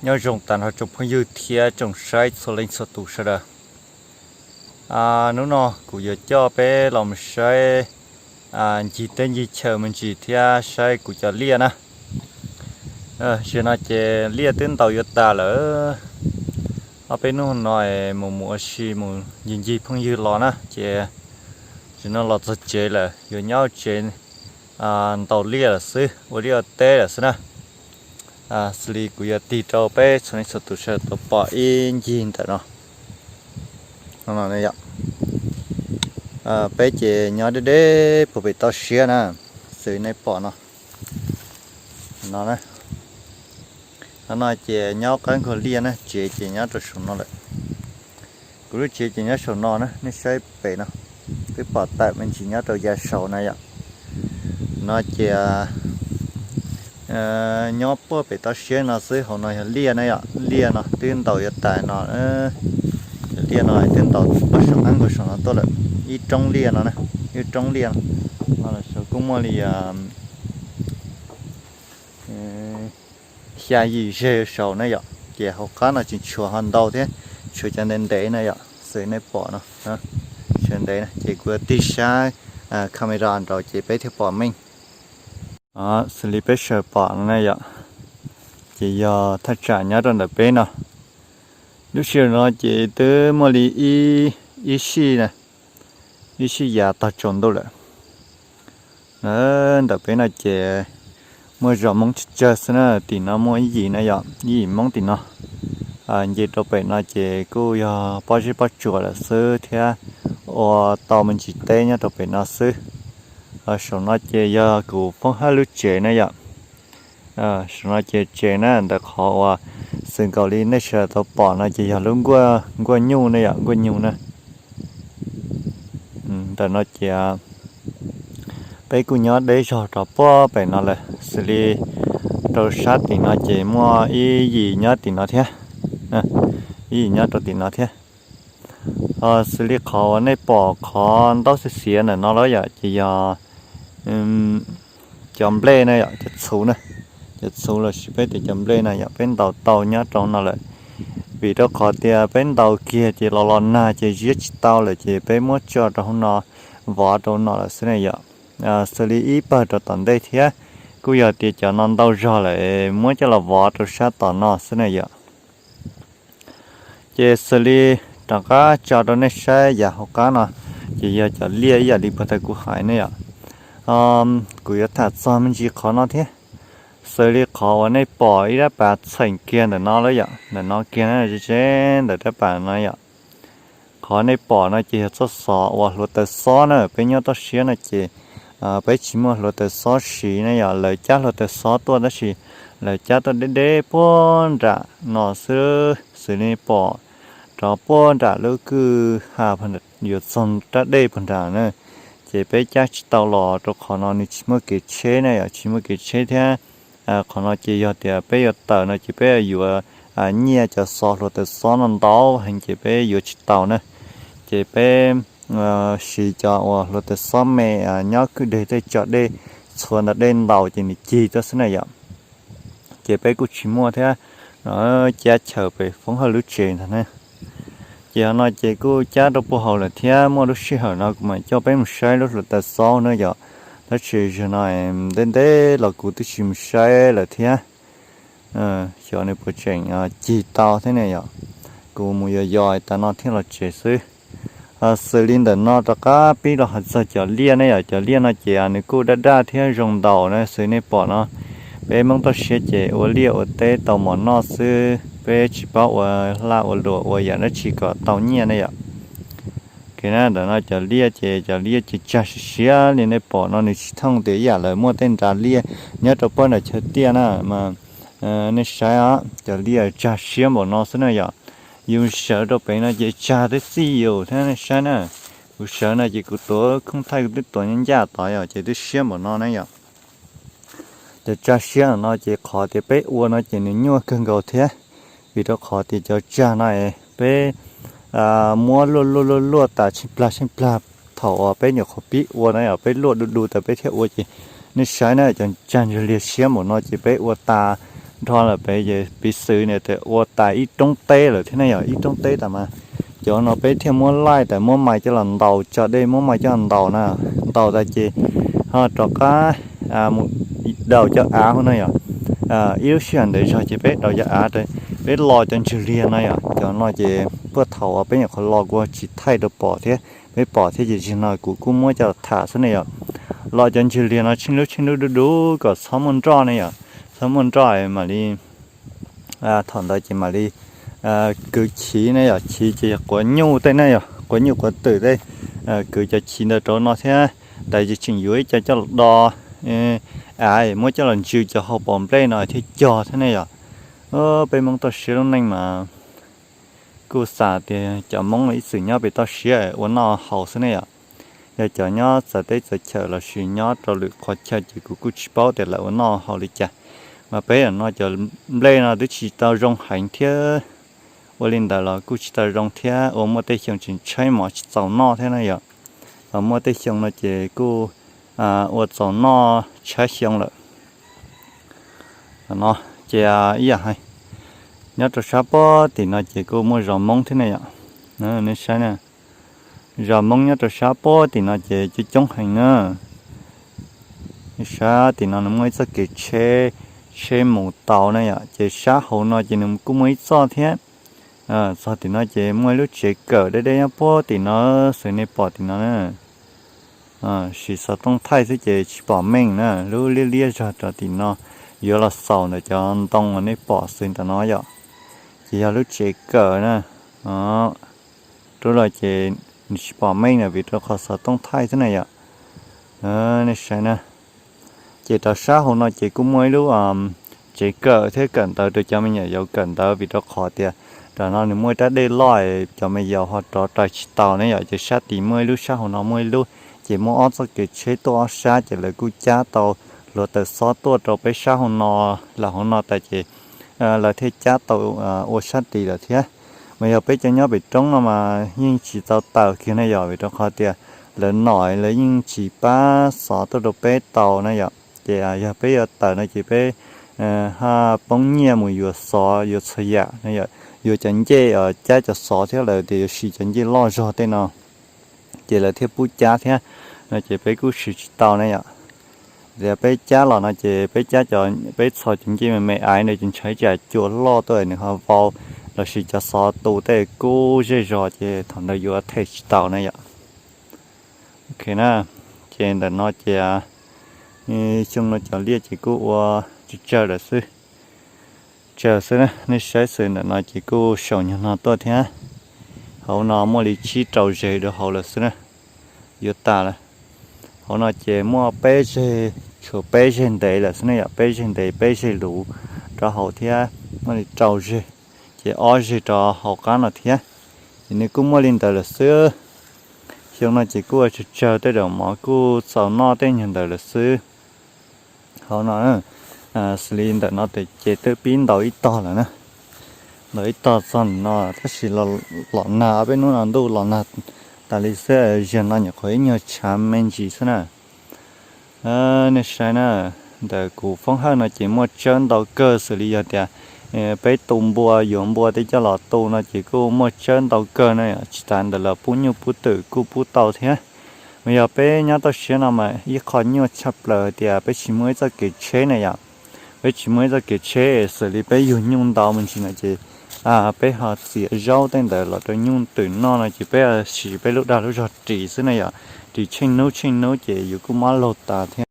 Nyob zoo tas nrho tsoom phooj ywg thiab tsoom saib txhua leej txhua tus sawv daws. Hnub no kuv yuav coj peb los mus saib ncig teb ncig chaw me ntsis thiab saib kuv cov liaj na. Zaum no ces liaj twb ntaus yuav tas lawm. Ob peb hnub no mus mus ua si mus ncig ncig phooj ywg los na ces zaum no los txog tsev lawm, yuav nyob tsev ntaus liaj lawm xwb, ua liaj ua teb lawm xwb na. Xws li kuv yuav tig rau peb txhua leej txhua tus sawv daws tau pom ib ncig ntawm no. Peb ces nyob deb deb puag pem toj siab na, xws li nej pom no. No, no ces nyob qab nkaus liaj na, tsev ces nyob rau saum no lawm. Kuv lub tsev ces nyob saum no na, nej saib pem no, twb pom tawm me ntsis nyob rau yav saud na yom. No ces nyob puag pem toj siab no xwb, hauv no yog liaj na yom, liaj no twb ntaus yuav tas no. Yog liaj no twb ntaus puag saum qab nkaus saum no tuaj lawm, ib roob liaj no na, ib roob liaj no. No lawm saud kuj muaj li xya yim zeg saud na yom, ces hauv qab no tseem tshuav ho ntau thiab, tshuav cov ntev ntev na yom, xws li nej pom no, tshuav ntev na ces kuv tig sab camera nraud ces peb thiaj pom meej. Xws li peb sawv pom no na yom, ces yog thaj tsam nyob rau ntawm peb no. Lub sij hawm no ces twb muaj li ib sij, ib sij yav tog tsaus ntuj lawm. Ntawm peb no ces muaj zos Hmoob tsawg tsawg xwb na, tim no muaj ib yim na yom, ib yim Hmoob tim no. Nce rau pem no ces kuj yog pob zeb pob tsuas lawm xwb thiab, ua tau me ntsis teb nyob rau pem no xwb. Saum no ces yog kuv Foob Hawj lub tsev na yom. Saum no ces tsev na, ntawm qhov uas xws nkaus li nej sawv daws tau pom no ces yog lub nkuaj nyuj na yom, nkuaj nyuj na. Ntawm no ces peb kuj nyob deb zog rov puag pem no lawm, xws li rau sab tim no ces muaj ib yim nyob tim no thiab, ib yim nyob rau tim no thiab. Xws li qhov uas nej pom qhov ntaub xiav xiav ntawm no lawm yom, ces yog cov nplej na yom, cov txhuv na, cov txhuv los sis peb tias cov nplej na yom, peb ntaus tau nyob rau no lawm. Vim rau qhov tias peb ntaus kiag ces los los nag ces ziab tsis tau lawm ces peb muab tso rau hauv no, vov rau no lawm xwb na yom. Xws li ib pawg rau tom ntej thiab, kuj yog tias cov no ntau zog lawm, muab coj los vov rau sab tom no xwb na yom. Ces xws li rov qab tso rau nej saib yav hauv qab no, ces yog cov liaj ib yam li puag ta kuv hais ne yom. Kuv yuav tham txog me ntsis qhov no thiab. Xws li qhov uas nej pom ib rab pas txheem kiag ntawm no lawm yom, ntawm no kiag na, ze ze ntawm rab pas no yom. Qhov nej pom no ces yog txoj xov uas hluav taws xob na, peb nyob toj siab no ces peb tsis muaj hluav taws xob siv ne yom, lawv cab hluav taws xob tuaj tab sis lawv cab tuaj deb deb puag nram no xwb, xws li pom rov puag nram lub kwj ha yuav txog rab dej puag nram na. Ces peb cab tsis tau los rau qhov no nws tsis muaj kev tsheb na yom, tsis muaj kev tsheb thiab. Qhov no ces yog tias peb yuav tawm no ces peb yuav nyiaj cov xov hluav taws xob no ntau heev ces peb yuav tsis tau na. Ces peb siv cov uas hluav taws xob me nyob kwj deg tej tso dej, txhua ntawd dej ntaus ces nws cig tuaj xwb na yom. Ces peb kuj tsis muaj thiab, no cab chaws pem Foob Hawj lub tsev ntag na. Ces qhov no ces kuj cab rau puag hauv lawm thiab, muaj lub sij hawm no kuv mam coj peb mus saib lub hluav taws xob na yom. Tab sis zaum no ntev ntev los kuv twb tsis mus saib lawm thiab. Xyov nws puas tseem cig tau thiab ne yom. Kuv mus yos yos tas no thiaj los tsev xwb. Xws li ntawm no rov qab pib los hais txog cov liaj ne yom, cov liaj no ces nws kuj daj daj thiab zoo ntaus na, xws nej pom no. Peb Hmoob toj siab ces ua liaj ua teb tau mov noj xwb, peb tsis paub ua hlaj ua luam ua yam dab tsi kom tau nyiaj ne yom. Kev na ntawm no cov liaj ces cov liaj ces tsag siab siab li nej pom no, nws tsis thooj tias ib yam lawv muaj tej nra liaj nyob rau puag nram chaw tiaj na mas. Nej saib os, cov liaj tsag siab npaum no xwb na yom. Yus sawv rau pem no ces tsag twb txij yus thiab nej saib na. Kuv sawv no ces kuv tuav khoob thaij kuv twb tuav ncaj tod yom, ces twb siab npaum no na yom. Cov tsag siab no ces qhov tias peb ua no ces nws nyuaj kawg nkaus thiab, vim rau qhov tias cov tsag no peb muab luaj luaj luaj luaj tas tsheej plag tsheej plag. Thaum uas peb nyuam qhuav pib ua na yom, peb luaj du du tas peb thiaj ua ces nej saib na, cov tsag ntsuag liag siab npaum no ces peb ua tas dhau lawm pem ces piv xwv niam tias ua tas ib roob teb lawm thiab ne yom, ib roob teb tas mas cov no peb thiaj muab laij tas muab mais coj los ntaus, tso dej muab mais coj los ntaus na, ntaus tas ces ho rov qab mus daus cov av hauv no yom. Ib lub sij hawm ntev zog ces peb daus cov av, peb lo cov ntswg liag no yom, cov no ces puag thaum uas peb nyuam qhuav lo kuv tsis thaij rau pom thiab, peb pom thiab ces zaum no kuv kuj muab coj los tham xwb ne yom. Lo cov ntswg liag no tsheej lub tsheej lub dub dub kom txhob muaj nroj ne yom, txhob muaj nroj mam li thaum ntawd ces mam li kwv chiv ne yom, chiv ces yog quav nyuj tej ne yom, quav nyuj quav twm tej, kwv cov chiv ntawd rau no thiab. Tas ces tseem yuav ib co coj los do av, muab coj los ntsws cov hauv paus nplej no thiaj cog thiab ne yom. Peb Hmoob toj siab lub neej mas kuj xav tias cov Hmoob ib txwm nyob pem toj siab ua noj haus xwb ne yom. Yog cov nyob txawv teb txawv chaw lossis nyob rau lwm qhov chaw ces kuv kuj tsis paub tias lawv ua noj haus li cas. Mas peb no cov nplej no twb tsis tau zoo heev thiab, ua li ntawd los kuj tsis tau zoo thiab, ua muaj tej xyoo tseem tshaib mov tsis txaus noj thiab na yom. Los muaj tej xyoo no ces kuj ua txaus noj tshab xyoo lawm. No ces ib yam hais, nyob rau sab puag tim no ces kuj muaj zos Hmoob thiab ne yom. Nej saib na, zos Hmoob nyob rau sab puag tim no ces coob coob heev na. Sab tim no nws muaj ib txoj kev tsheb, tsheb mus tau na yom, ces sab hauv no ces nws kuj muaj ib txoj thiab. Txog tim no ces muaj ib lub tsev kawm deb deb nyob puag tim no, xws nej pom tim no na. Siv xov tooj thaij xwb ces tsis pom meej na, lub liab liab zog rau tim no, yuav los xaus ntawm cov ntoo uas nej pom xws ntawm no yom. Ces yog lub tsev kawm na. Rub los ces nws tsis pom meej na vim rau qhov xov tooj thaij xwb na yom. Nej saib na, ces rau sab hauv no ces kuj muaj ib lub tsev kawm thiab kawm ntawv rau cov me nyuam yaus kawm ntawv vim rau qhov tias rau no nws muaj ib rab dej loj, cov me yaus ho rov rais tsis tau ne yom. Ces sab tid muaj ib lub, sab hauv no muaj ib lub, ces muaj ob txoj kev tsheb tuaj ob sab ces lawv kuj cab tau hluav taws xob tuaj rau peb sab hauv no, lawm hauv no tas ces lawv thiaj cab tau ua sab tid lawm thiab. Mas yog peb cov nyob pem roob no mas yeej tsis tau taws kiag na yom, vim rau qhov tias lawv nom lawv yeej tsis pab xov tuaj rau peb tau na yom. Ces yog peb yuav taws no ces peb ha poob nyiaj mus yuav xov yuav txhua yam na yom, yuav cov ncej cab cov xov thiab lawm tias yuav siv cov ncej loj zog tej no, ces lawv thiaj pub cab thiab no ces peb kuj siv tsis tau na yom. Tias peb cab los no ces peb cab cov, peb txhos cov ncej me me aiv ntawd ces ntshav ib tsam cua loj tuaj nws ho vau, lossis cov xov tu tej kuj zej zos ces thaum ntawd yuav them tsis tau na yom. Ok na, ces ntawm no ces xyoo no cov liaj ces kuj ua tsawg tsawg lawm xwb, tsawg xwb na. Nej saib xwb ntawm no ces kuj saum nyuag no tuaj thiab. Hauv no muaj li tsib rau zeg rau hauv lawm xwb na, yuav tas lawm. Hauv no ces muaj peb zeg, tshuav peb zeg ntev lawm xwb ne yom, peb zeg ntev peb zeg luv rau hauv thiab, muaj li rau zeg, ces ob zeg rau hauv qab no thiab. Ces nws kuj muaj li ntawd lawm xwb. Xyoo no ces kuj ua tsawg tsawg tej daim mov kuj txaus noj tej nyuag ntawd lawm xwb. Hauv no xws li ntawm no ces twb pib ntaus ib tog lawm na, ntaus ib tog txog no tab sis los nag, peb hnub no ntuj los nag tas li xwb, zaum no nyuam qhuav ib nyuag tshav me ntsis xwb na. Nej saib na, ntawm kuv foob hawj no ces muaj tsawb ntau kawg, xws li yog tias peb tu npua, yuav npua tej coj los tu no ces kuj muaj tsawb ntau kawg na, tsis tas ntawd los pub nyuj pub twm kuj pub tau thiab. Mas yog peb nyob toj siab no mas ib qho nyuaj tshaj plaws tias peb tsis muaj ib txoj kev tsheb na yom. Peb tsis muaj ib txoj kev tsheb, xws li peb yug nyuj ntau me ntsis no ces peb ho txiav zaub tej ntawd los rau nyuj twm noj no ces peb siv peb lub dag lub zog ris xwb na yom. Ris tsheej hnub tsheej hnub ces yus kuj mob laug tas thiab.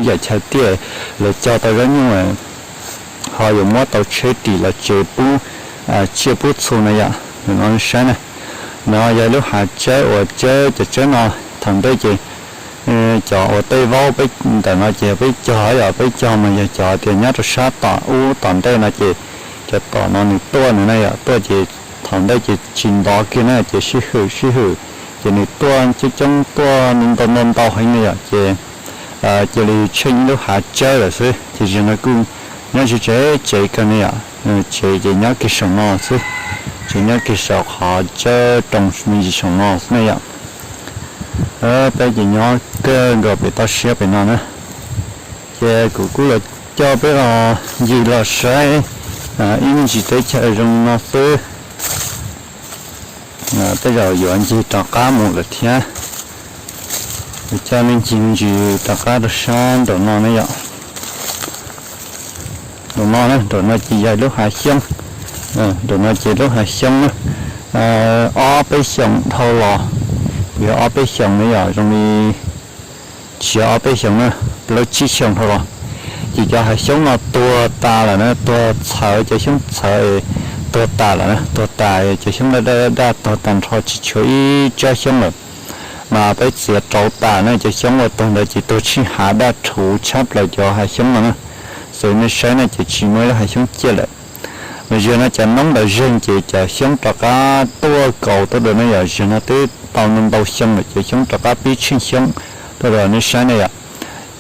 Yam chaw tiaj lawv cog tau zaub nyuj ho yuav muab tau tsheb ris los tsev pub tsiaj pub txhu na yom. Nim no saib na, no yog lub hav tsawb uas tsawb cov tsawb no. Thaum ntej ces cov uas tej vaub peb ntawm no ces peb cog, yog peb cog mas yog cov tias nyob rau sab tom ub tom ntej no ces cov tom no nws tuaj nws na yom, tuaj ces thaum ntej ces tsis ntov kiag na ces sib hwm sib hwm ces nws tuaj coob coob tuaj ntau ntau ntau heev na yom. Ces cia li tsheej ib lub hav tsawb lawm xwb ces zaum no kuj nyob tsev tsev kawg ne yom. Tsev ces nyob kiag saum no xwb, tsev nyob kiag saum qhov tsawb roo me ntsis saum no xwb ne yom. Peb ces nyob kawg nkaus pem toj siab pem no na. Ces kuv kuj los Coj peb los ncig los saib ib me ntsis teb chaws zoo no xwb. Tej zaum yuav ncig rov qab mus lawm thiab. Coj nej ncig me ntsis rov qab rau sab nraum no ne yom. Nraum no na, nraum no ces yog lub hav xyoob. Nraum no ces lub hav xyoob na, ob peb xyoos dhau los, yog ob peb xyoos na yom, zoo li tsis yog ob peb xyoos na, plaub tsib xyoos dhau los, ces cov hav xyoob no tuag tas lawm na, tuag txhawv, cov xyoob txhawv es tuag tas lawm na, tuag tas, cov xyoob daj daj daj daj tuag tag nrho tsis tshuav ib tsob xyoob lawm. Mas peb txiav rauv tas na, cov xyoob uas tuag ntawd ces tuag tsheej hav daj rhuv tshab plaws cov hav xyoob no na. Xws nej saib na ces tsis muaj ib lub hav xyoob ciaj lawm. Mas zaum no cov noob ntawd zeeg ces cov xyoob rov qab tuaj kaus tuaj dua na yom, zaum no twb tau ntau xyoo lawm cov xyoob rov qab pib tsheej xyoob tuaj dua nej saib na yom.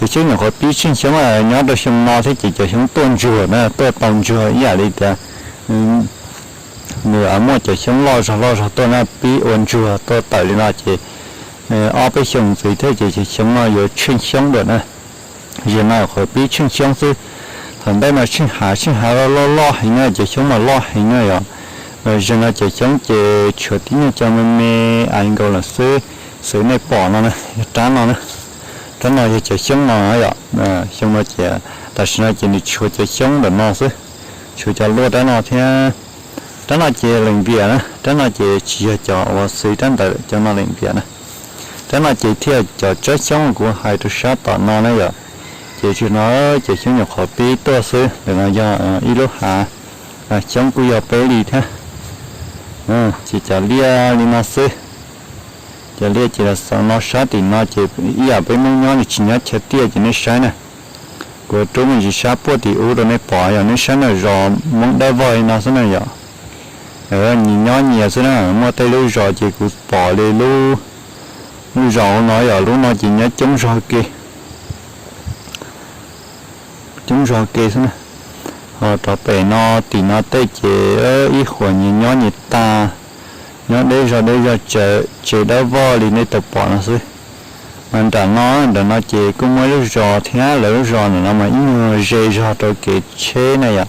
Cov xyoob nyuam qhuav pib tsheej xyoob nyob rau xyoo no thiab ces cov xyoob tuaj ntsuag na, tuaj tau ntsuag ib yam li tias nws muaj cov xyoob loj zog loj zog tuaj na, pib ua ntsuag tuaj tawm li no ces ob peb xyoos ntxiv thiab ces cov xyoob no yuav tsheej xyoob lawm na. Zaum no nyuam qhuav pib tsheej xyoob xwb, thaum ntej mas tsheej hav tsheej hav loj loj loj heev na, cov xyoob mas loj heev na yom. Zaum no cov xyoob ces tshuav tib nyuag cov me me ai nkaus lawm xwb. Xws nej pom no na, yog rab no na, rab no yog cov xyoob no yom. Xyoo no ces tam sim no ces nws tshuav cov xyoob ntawm no xwb, tshuav cov luaj rab no thiab. Rab no ces leej npias na, rab no ces tsis yog cov uas xws rab ntawd, cov no leej npias na. Rab no ces thiaj cov tsob xyoob kuv hais rau sab tom no na yom. Ces zaum no cov xyoob nyuam qhuav pib tuaj xwb, ntawm no yog ib lub hav xyoob kuj yog peb li thiab. Ces cov liaj li no xwb. Cov liaj ces los xaus no, sab tim no ces ib yam peb Hmoob nyob, nws tsis nyob chaw tiaj ces nej saib na. Kuv rub me ntsis sab puag tim ub rau nej pom yom, nej saib na, zos Hmoob dawb vog li no xwb na yom. Nyias nyob nyias xwb na, muaj tej lub zos ces kuv pom li lub, lub zos no yom, lub no ces nyob coob zog ke, coob zog ke xwb na. Ho rov pem no tim no tej ces ib huam nyias nyob nyias tag, nyob deb zog deb zog, tsev dawb vog li nej tau pom no xwb. Mas nram no, nram no ces kuj muaj ib lub zos thiab, lawv lub zos ntawm no mas ib nyuag ze zog rau kev tsheb na yom.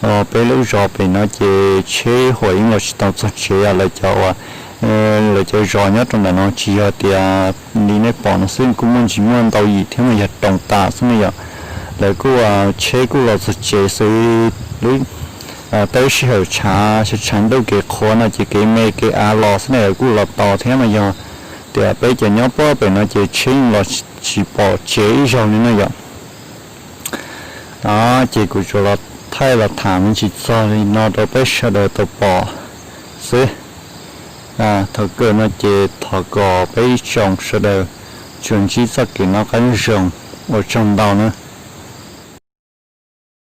Peb lub zos pem no ces tsheb huam yeej los tsis tau txog tsev, lawv cov uas, lawv cov zos nyob rau ntawm no tsis yog tias li nej pom no xwb, kuj muaj ntsis muaj ntau yim thiab mas yog roos tas xwb ne yom. Lawv kuj, tsheb kuj los txog tsev xwb, lub, tau ib sij hawm tshav, tshav ntuj kev qhuav no ces kev me kev av los xwb na, lawv kuj los tau thiab mas yog tias peb cov nyob puag pem no ces tsheb los tsis pom tsev ib zaug li na yom. Ces kuv tsuas los thaij los tham me ntsis txog li no rau peb sawv daws tau pom xwb. Thaum kawg no ces thov kom peb ib tsoom sawv daws tsuas ntsib txoj kev noj qab nyob zoo. Ua tsaug ntau na.